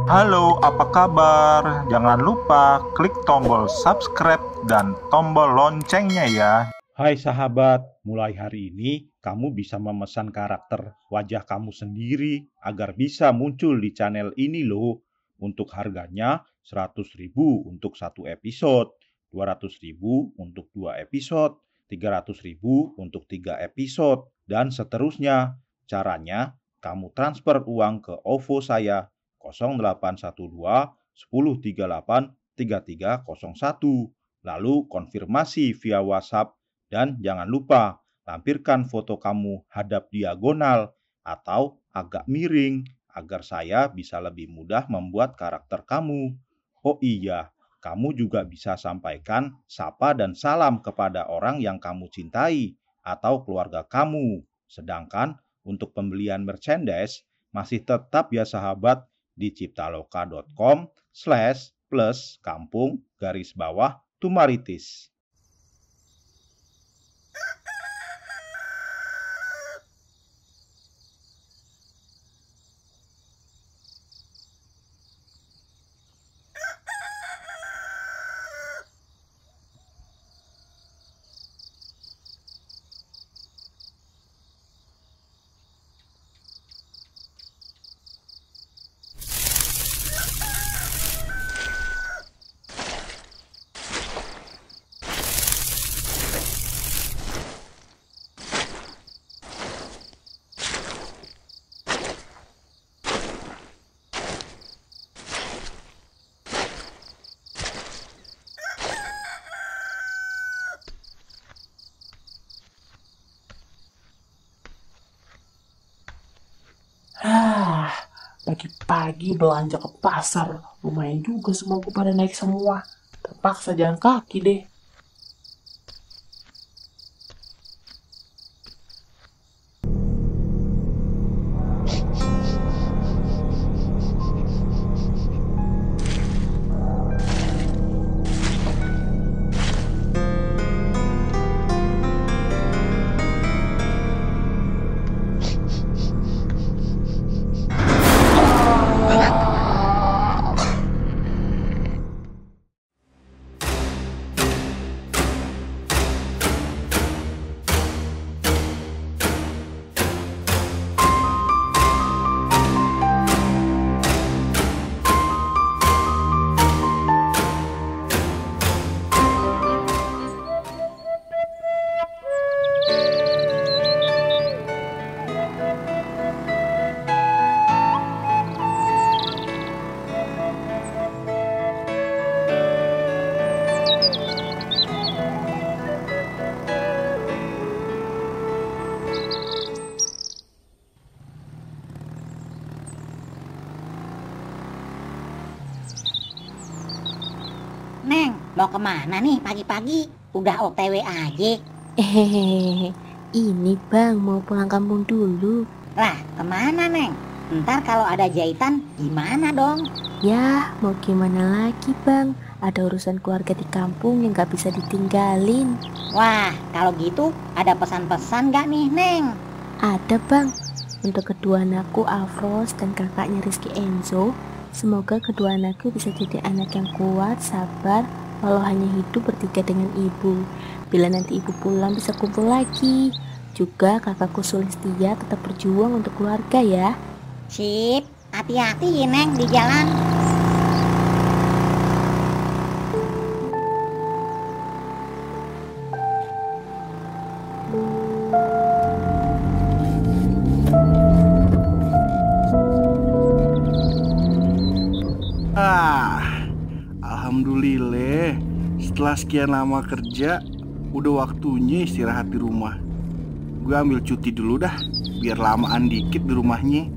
Halo, apa kabar? Jangan lupa klik tombol subscribe dan tombol loncengnya ya. Hai sahabat, mulai hari ini kamu bisa memesan karakter wajah kamu sendiri agar bisa muncul di channel ini loh. Untuk harganya 100.000 untuk satu episode, 200.000 untuk 2 episode, 300.000 untuk 3 episode, dan seterusnya. Caranya, kamu transfer uang ke OVO saya 0812 1038 3301. Lalu konfirmasi via WhatsApp. Dan jangan lupa, lampirkan foto kamu hadap diagonal atau agak miring agar saya bisa lebih mudah membuat karakter kamu. Oh iya, kamu juga bisa sampaikan sapa dan salam kepada orang yang kamu cintai atau keluarga kamu. Sedangkan untuk pembelian merchandise masih tetap ya sahabat di ciptaloka.com/plus kampung_tumaritis. Pagi-pagi belanja ke pasar. Lumayan juga semuaku pada naik semua. Terpaksa jalan kaki deh. Neng, mau kemana nih pagi-pagi? Udah OTW aja. Hehehe, ini bang mau pulang kampung dulu. Lah, kemana Neng? Ntar kalau ada jahitan gimana dong? Ya, mau gimana lagi bang? Ada urusan keluarga di kampung yang gak bisa ditinggalin. Wah, kalau gitu ada pesan-pesan gak nih Neng? Ada bang, untuk kedua anakku Afros dan kakaknya Rizky Enzo. Semoga kedua anakku bisa jadi anak yang kuat, sabar, walau hanya hidup bertiga dengan ibu. Bila nanti ibu pulang bisa kumpul lagi. Juga kakakku Sulistia tetap berjuang untuk keluarga ya. Sip, hati-hati ya Neng di jalan. Alhamdulillah, setelah sekian lama kerja, udah waktunya istirahat di rumah. Gue ambil cuti dulu dah, biar lamaan dikit di rumahnya.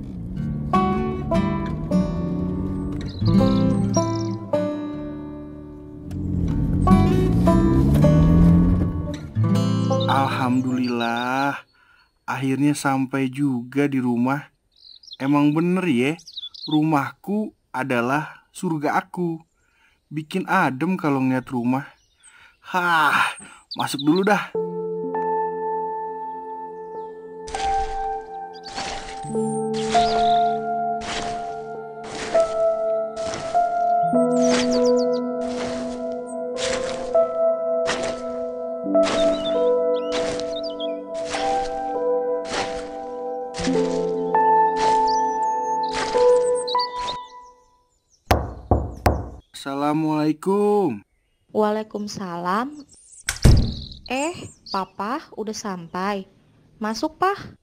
Alhamdulillah, akhirnya sampai juga di rumah. Emang bener ya, rumahku adalah surga aku. Bikin adem kalau ngeliat rumah. Hah, masuk dulu dah. Assalamualaikum. Waalaikumsalam. Papa udah sampai. Masuk, Pak.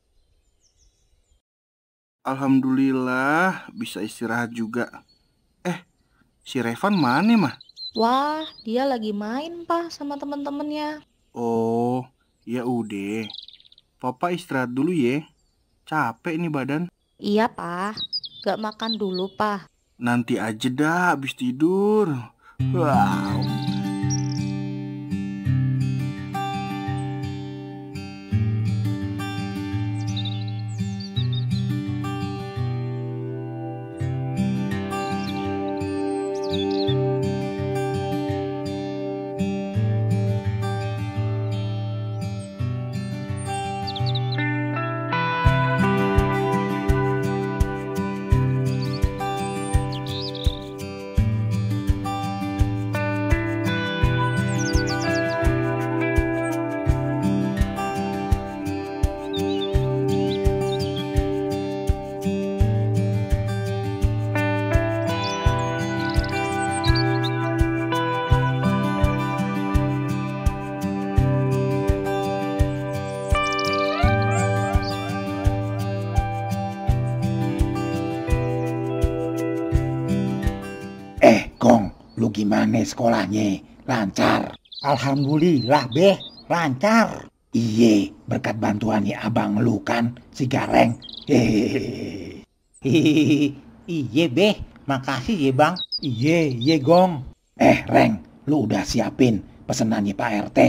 Alhamdulillah bisa istirahat juga. Si Revan mana mah? Wah, dia lagi main, Pak, sama temen-temennya. Oh, ya udah. Papa istirahat dulu ya. Capek nih badan. Iya, Pak. Gak makan dulu, Pak. Nanti aja dah habis tidur. Wow. Gong, lu gimana sekolahnya? Lancar? Alhamdulillah, Beh, lancar. Iye, berkat bantuannya abang lu kan, si Gareng. Hehehe. Iye, Beh, makasih ya, Bang. Iye, Gong. Reng, lu udah siapin pesenannya Pak RT?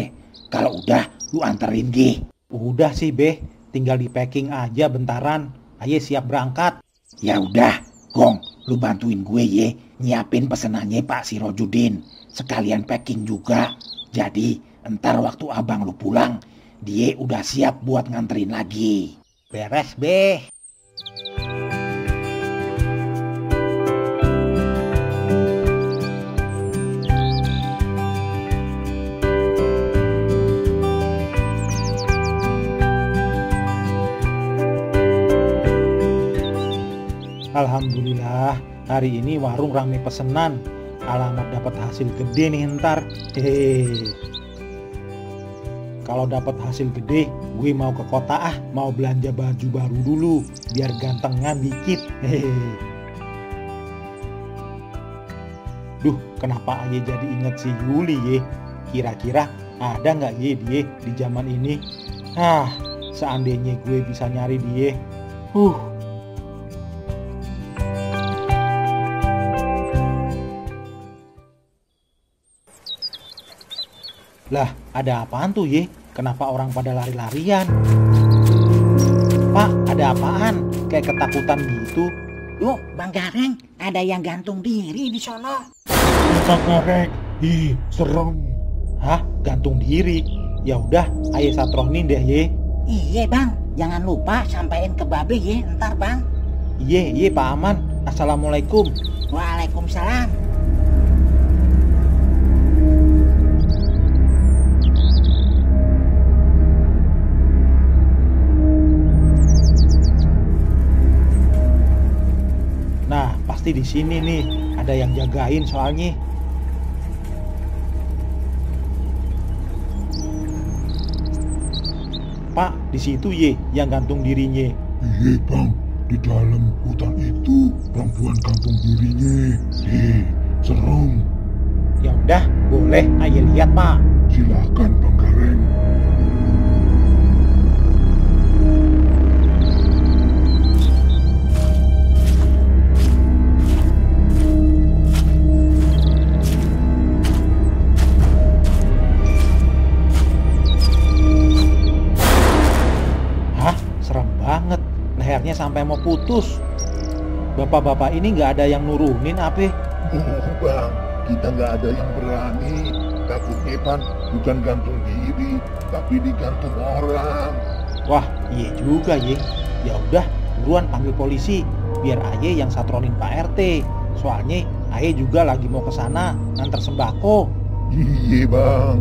Kalau udah, lu anterin Gi. Udah sih, Beh, tinggal di packing aja bentaran. Ayo siap berangkat. Ya udah, Gong, lu bantuin gue ye, nyiapin pesenannya Pak Sirojudin. Sekalian packing juga. Jadi, entar waktu abang lu pulang, dia udah siap buat nganterin lagi. Beres, Beh. Alhamdulillah, hari ini warung rame pesenan. Alamat dapat hasil gede nih ntar. Kalau dapat hasil gede, gue mau ke kota mau belanja baju baru dulu, biar gantengan dikit. Duh, kenapa aja jadi inget si Yuli ye? Kira-kira ada nggak ye dia di zaman ini? Seandainya gue bisa nyari dia. Lah, ada apaan tuh ye? Kenapa orang pada lari-larian? Pak, ada apaan? Kayak ketakutan gitu. Loh, Bang Gareng, ada yang gantung diri di sono. Bang Gareng, serem. Hah, gantung diri? Ya udah, ayo satronin deh ye. Iya Bang, jangan lupa sampein ke Babe ye, ntar Bang. Iya Pak Aman. Assalamualaikum. Waalaikumsalam. Nah, pasti di sini nih ada yang jagain soalnya. Pak, di situ ye yang gantung dirinya. Iya Bang, di dalam hutan itu perempuan gantung dirinya. Serem. Ya udah, boleh ayo lihat Pak. Silakan Bang Gareng. Banget, lehernya sampai mau putus. Bapak-bapak ini nggak ada yang nurunin apa? Bang, kita nggak ada yang berani. Takutnya Pan bukan gantung diri, tapi digantung orang. Wah, iya juga ye. Ya udah, buruan panggil polisi, biar aye yang satronin Pak RT. Soalnya aye juga lagi mau ke sana nganter sembako. Iya Bang.